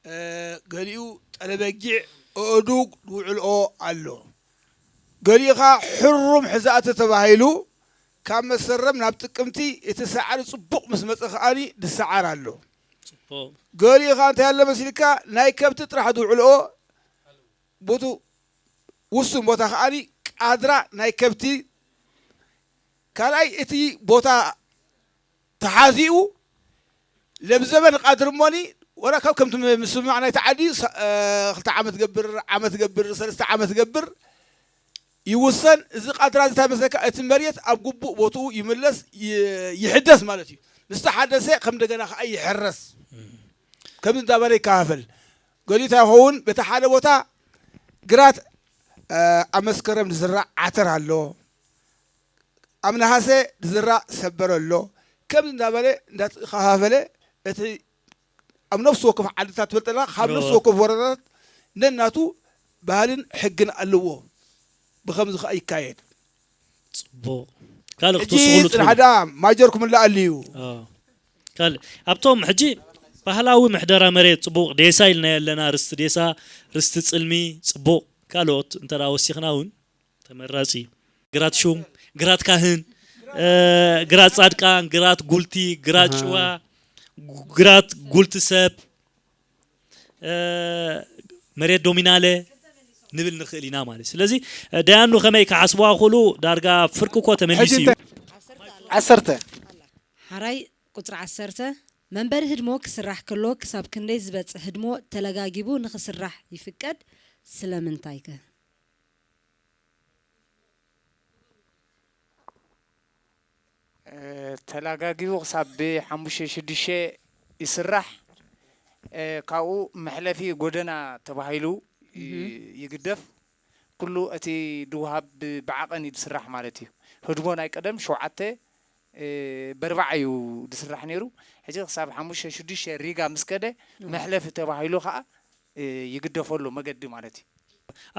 እ፣ ገሊኡ ጠለበጊዕ ኣእዱግ ዝውዕልኦ ኣሎ። ገሊኡ ኸዓ ሕሩም ሕዛእቲ ተባሂሉ ካብ መስከረም ናብ ጥቅምቲ እቲ ሳዕሪ ጽቡቕ ምስ መጸ ከኣኒ ዝሰዓር ኣሎ። ጽቡቕ። ገሊኡ ኸዓ እንታይ ኣሎ መሲልካ ናይ ከብቲ ጥራሕ ዝውዕልኦ ቦቱ ውሱን ቦታ ከኣኒ ቃድራ ናይ ከብቲ ካልኣይ እቲ ቦታ ተሓዚኡ ለብዘበን ቃድር እሞኒ ወላ ካብ ከምቲ ምስምማዕ ናይቲ ዓዲ ሳ- እ፣ ክልተ ዓመት ገብር ዓመት ገብር ሰለስተ ዓመት ገብር ይውሰን። እዚ ቃድራ እዚ እንታይ መስለካ እቲ መሬት ኣብ ግቡእ ቦትኡ ይምለስ ይ- ይሕደስ ማለት እዩ። ምስ ተሓደሰ ከም እንደገና ከዓ ይሕረስ ከምዚ እንዳበለ ይከፋፈል። ገሊኡ እንታይ ይኸውን በቲ ሓደ ቦታ ግራት እ፣ ኣብ መስከረም ዝዝራእ ዓተር ኣሎ። ኣብ ነሃሰ ዝዝራእ ሰበር ኣሎ። ከምዚ እንዳበለ እንዳተኸፋፈለ እቲ ኣብ ነፍሲ ወከፍ ዓድታት ትፈልጠና ካብ ነፍሲ እዎ። ወከፍ ወረዳታት ነናቱ ባህልን ሕግን ኣለዎ። ብኸምዚ ከዓ ይካየድ። ጽቡቕ። ካልእ ሕጂ ክትውስኹሉ ጽንሓ ትኽእሉ። ደኣ ማጀርኩም እላ ኣልዩ ኣዎ። ካልእ ኣብቶም ሕጂ ባህላዊ ምሕደራ መሬት ጽቡቕ ዴሳ ኢልና ኣለና፣ ርስቲ ዴሳ፣ ርስቲ ጽልሚ፣ ጽቡቕ። ካልኦት እንተ ደኣ ወሲኽና እውን ተመራጺ እዩ። ግራት ሹም፣ ግራት ካህን፣ እ፣ ግራት ጻድቃን፣ ግራት ጉልቲ፣ ግራት ጭዋ፣ ግራት ጉልቲ ሰብ፣ እ፣ መሬት ዶሚናለ ንብል ንኽእል ኢና ማለት እዩ። ስለዚ እ፣ ደያኑ ከመይ ክሓስብዋ ክእሉ ዳርጋ ፍርቂ እኮ ተመሊሱ እዩ። ዓሰርተ ሓራይ ቁፅሪ ዓሰርተ መንበሪ ህድሞ ክስራሕ ከሎ ክሳብ ክንደይ ዝበፅሕ ህድሞ ተለጋጊቡ ንክስራሕ ይፍቀድ? ስለምንታይ ከ? ተላጋጊቡ ክሳብ ብሓሙሽተ ሽዱሽተ ይስራሕ። ካብኡ መሕለፊ ጎደና ተባሂሉ ይግደፍ። ኩሉ እቲ ድውሃብ ብዓቐን እዩ ዝስራሕ ማለት እዩ። ህድሞ ናይ ቀደም ሸውዓተ በርባዕ እዩ ዝስራሕ ነይሩ። ሕጂ ክሳብ ሓሙሽተ ሽዱሽተ ሪጋ ምስ ከደ መሕለፊ ተባሂሉ ከዓ ይግደፈሉ መገዲ ማለት እዩ።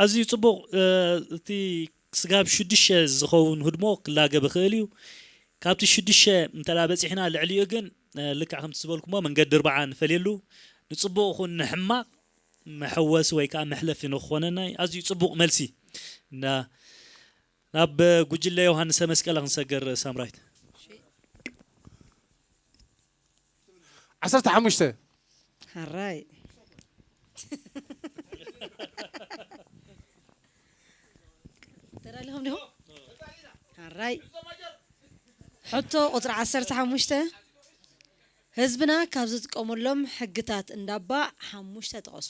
ኣዝዩ ጽቡቕ። እቲ ስጋብ ሽዱሽተ ዝኸውን ህድሞ ክላገብ ይኽእል እዩ። ካብቲ ሽዱሽተ እንተ በጺሕና ልዕሊኡ ግን ልክዕ ከምቲ ዝበልኩሞ መንገዲ ኣርብዓ ንፈልየሉ። ንጽቡቕ ይኹን ንሕማቕ መሐወሲ ወይ ከዓ መሕለፊ ንክኾነና እዩ። ኣዝዩ ጽቡቕ መልሲ። ናብ ጉጅለ ዮሃንሰ መስቀለ ክንሰገር ሳምራይት። ዓሰርተ ሓሙሽተ ሓራይ ተዳሊኹም ዲኹም? ሓራይ ሕቶ ቁፅሪ ዓሰርተ ሓሙሽተ ህዝብና ካብ ዝጥቀመሎም ሕግታት እንዳባ ሓሙሽተ ጥቐሱ።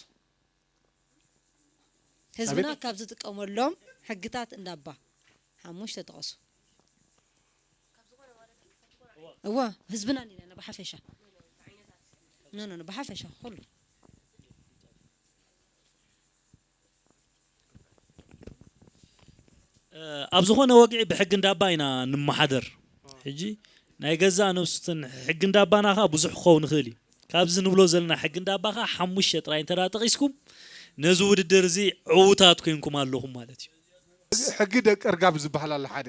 ህዝብና ካብ ዝጥቀመሎም ሕግታት እንዳባ ሓሙሽተ ጥቐሱ። እወ ህዝብና ኒና ብሓፈሻ ኖ ኖ ብሓፈሻ ኩሉ ኣብ ዝኾነ ወግዒ ብሕጊ እንዳባ ኢና ንመሓደር። ሕጂ ናይ ገዛእ ነብሱትን ሕጊ እንዳባና ኸዓ ብዙሕ ክኸውን ይኽእል እዩ። ካብዚ ንብሎ ዘለና ሕጊ እንዳባ ኸዓ ሓሙሽተ ጥራይ እንተ ጠቒስኩም ነዚ ውድድር እዚ ዕዉታት ኮይንኩም ኣለኹም ማለት እዩ። ሕጊ ደቂ እርጋብ ዝበሃል ኣሎ ሓደ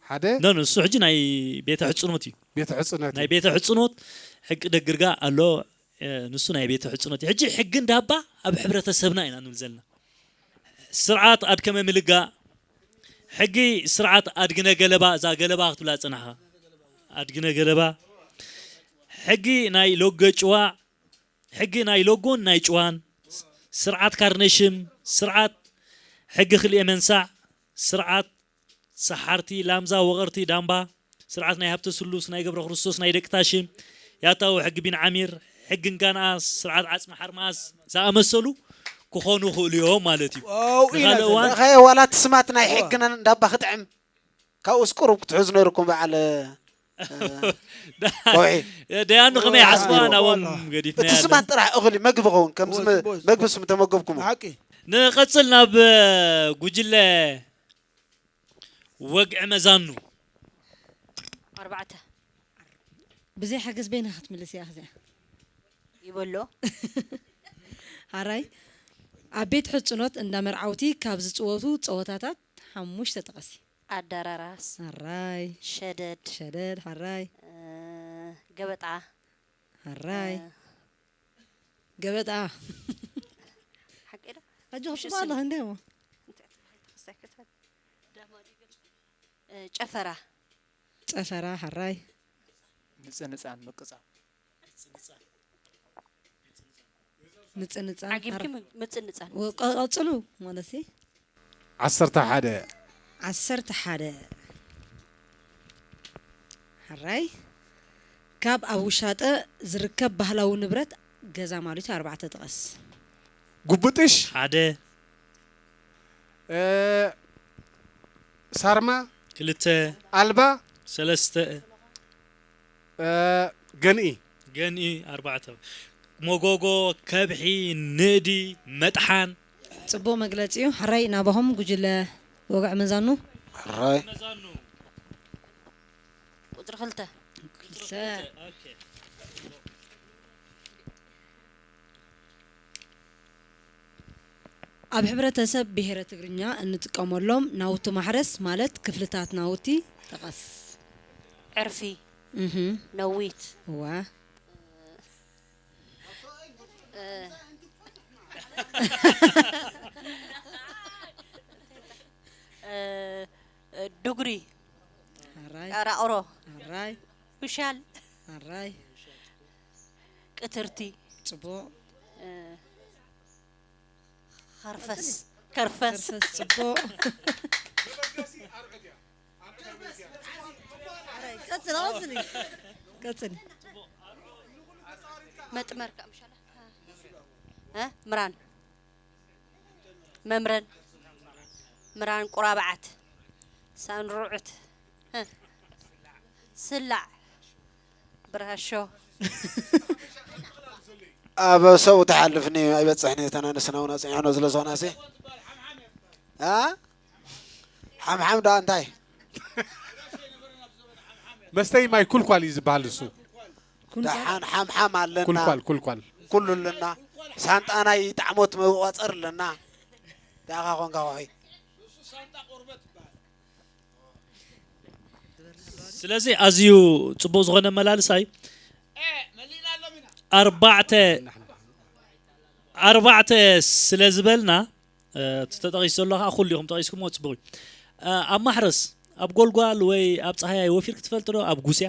ሓደ ኖ ንሱ ሕጂ ናይ ቤተ ሕጽኖት እዩ። ቤተ ሕጽኖት ናይ ቤተ ሕጽኖት ሕቂ ደግርጋ ኣሎ። ንሱ ናይ ቤተ ሕጽኖት እዩ። ሕጂ ሕጊ እንዳባ ኣብ ሕብረተሰብና ኢና ንብል ዘለና። ስርዓት ኣድከመ ምልጋ ሕጊ ስርዓት ኣድግነ ገለባ እዛ ገለባ ክትብላ ጽናኻ ኣድግነ ገለባ ሕጊ ናይ ሎገ ጭዋ ሕጊ ናይ ሎጎን ናይ ጭዋን ስርዓት ካርነሽም ስርዓት ሕጊ ክልኤ መንሳዕ ስርዓት ሰሓርቲ ላምዛ ወቐርቲ ዳምባ ስርዓት ናይ ሃብተ ስሉስ ናይ ገብረ ክርስቶስ ናይ ደቂ ታሽም ያታዊ ሕጊ ቢንዓሚር ሕጊ እንጋንኣ ስርዓት ዓጽሚ ሓርማዝ ዝኣመሰሉ ክኾኑ ይኽእሉ እዮም ማለት እዩ። ዋው ኢና ንኻልእ እዋን ረኸየ ዋላ እቲ ስማት ናይ ሕግነን እንዳባ ክጥዕም ካብኡስ ቁሩብ ክትሕዙ ነይሩኩም በዓል ከውሒ ደያኑ ከመይ ሓስባ ናቦም እቲ ገዲፍና ስማት ጥራሕ እኽሊ መግቢ ኸውን ከምዚ ቦስ፣ ቦስ፣ መግቢ ስም ተመገብኩሞ ብሓቂ ንቐጽል ናብ ጉጅለ ወግዒ መዛኑ። ኣርባዕተ። ብዘይ ሓገዝ በይና ክትምልስ እያ እዚኣ። ይበሎ። ሓራይ ኣብ ቤት ሕጽኖት እንዳ መርዓውቲ ካብ ዝጽወቱ ጸወታታት ሓሙሽተ ጥቀሲ። ኣደራራስ፣ ሓራይ ሸደድ፣ ሸደድ ሓራይ እ፣ ገበጣ፣ ሓራይ እ፣ ገበጣ ሓቂ ዶ? ኣጆ ክትባ ኣለኻ እንዴ እሞ እ፣ ጨፈራ፣ ጨፈራ ሓራይ ምጽንጻን ምቅጻ ምጽንጻን ዓጊብኪ ም- ምጽንጻን። ወ- ቀ- ቀጽሉ ማለት ሲ ዓሰርተ ሓደ ዓሰርተ ሓደ ሓራይ ካብ ኣብ ውሻጠ ዝርከብ ባህላዊ ንብረት ገዛ ማለት እዩ ኣርባዕተ ጥቀስ። ጉብጥሽ ሓደ እ፣ ሳርማ ክልተ ኣልባ ሰለስተ እ፣ ገንኢ ገንኢ ኣርባዕተ መጎጎ ከብሒ ንእዲ መጥሓን ጽቡቕ መግለጺ እዩ። ሕራይ ናባኹም ጉጅለ ወግዒ መዛኑ ሕራይ ቁፅሪ ክልተ። ክልተ ኣብ ሕብረተሰብ ብሄረ ትግርኛ እንጥቀመሎም ናውቲ ማሕረስ ማለት ክፍልታት ናውቲ ጥቀስ። ዕርፊ፣ እህ ነዊት፣ እዋ እ፣ እ፣ ዱግሪ፣ ሓራይ ቀራቕሮ፣ ሓራይ ብሻል፣ ሓራይ ቅትርቲ፣ ጽቡቕ እ፣ ኸርፈስ፣ ከርፈስ፣ ከርፈስ ጽቡቕ ቀጽል ቀጽል ቀጽል መጥመር፣ እ፣ ምራን፣ መምረን፣ ምራን ቁራብዓት፣ ሳንሩዕት፣ እ፣ ስላዕ፣ ብራሾ፣ ኣብ ሰው ትሓልፍኒ ኣይበፅሕኒ ተናንስና እውን ኣፅኒዕኖ ስለ ዝኾናሲ ኣ ሓምሓም ደኣ እንታይ መስተይ ማይ ኩልኳል እዩ ዝበሃል እሱ። ደሓን ሓምሓም ኣለና ኩልኳል ኩልኳል ኩሉ ኣለና ሳንጣ ናይ ጣዕሞት መቆፀር ኣለና ደኣኻ ኮንካ ኮኺ ስለዚ ኣዝዩ ጽቡቕ ዝኾነ ኣመላልሳ እዩ። ኣርባዕተ ኣርባዕተ ስለ ዝበልና እቲ ተጠቒሱ ዘሎ ከዓ ኩሉ ኢኹም ጠቒስኩምዎ ጽቡቕ እዩ። ኣብ ማሕረስ ኣብ ጎልጓል ወይ ኣብ ጻህያይ ወፊርክ ትፈልጥ ዶ? ኣብ ጉስያ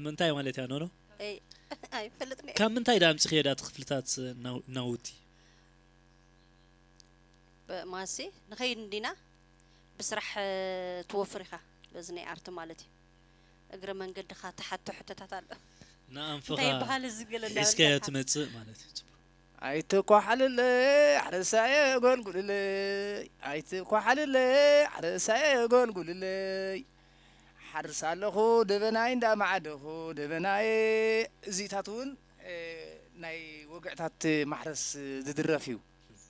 እንታይ ማለት እያ ኖኖ? ኣይፈልጥን እየ። ካብ ምንታይ ዳ ኣምጽኽዮ ዳ ትኽፍልታት ናውቲ? ማሲ ንኸይድ እንዲና ብስራሕ ትወፍር ኢኻ በዚ ናይ ኣርቲ ማለት እዩ። እግረ መንገድኻ ትሓቶ ሕቶታት ኣሎ። ንኣንፍኻ እንታይ ይበሃል እዚ ገለ ሒዝካዮ እንዳበልካ? ትመጽእ ማለት እዩ። ኣይትኳሓልለይ ሓረሳየ ጎልጉልለይ ኣይትኳሓልለይ ሓረሳየ ጎልጉልለይ ሓርስ ኣለኹ ደበናይ እንዳማዕደኹ ደበናየ እዚታት እውን እ፣ ናይ ወግዕታት ማሕረስ ዝድረፍ እዩ።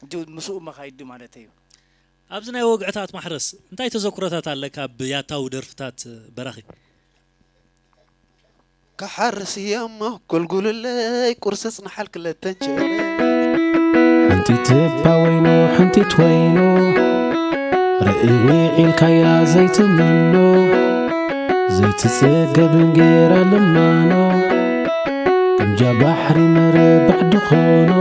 ሕጂ ምስኡ መኻይዱ ማለት እዩ። ኣብዚ ናይ ወግዕታት ማሕረስ እንታይ ተዘክሮታት ኣለካ? ኣብ ያታዊ ደርፍታት በራኺ ክሓርስ እየ እሞ ጎልጉልለይ ቁርሲ ጽንሓል ክለተን ቸለ ሓንቲት እባ ወይኑ ሓንቲት ወይኑ ርእይ ውዒልካያ ዘይትምኖ ዘይትጽገብ እንጌራ ልማኖ ግምጃ ባሕሪ መረባዕ ድኾኖ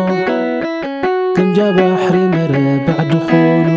ግምጃ ባሕሪ መረባዕ ድኾኖ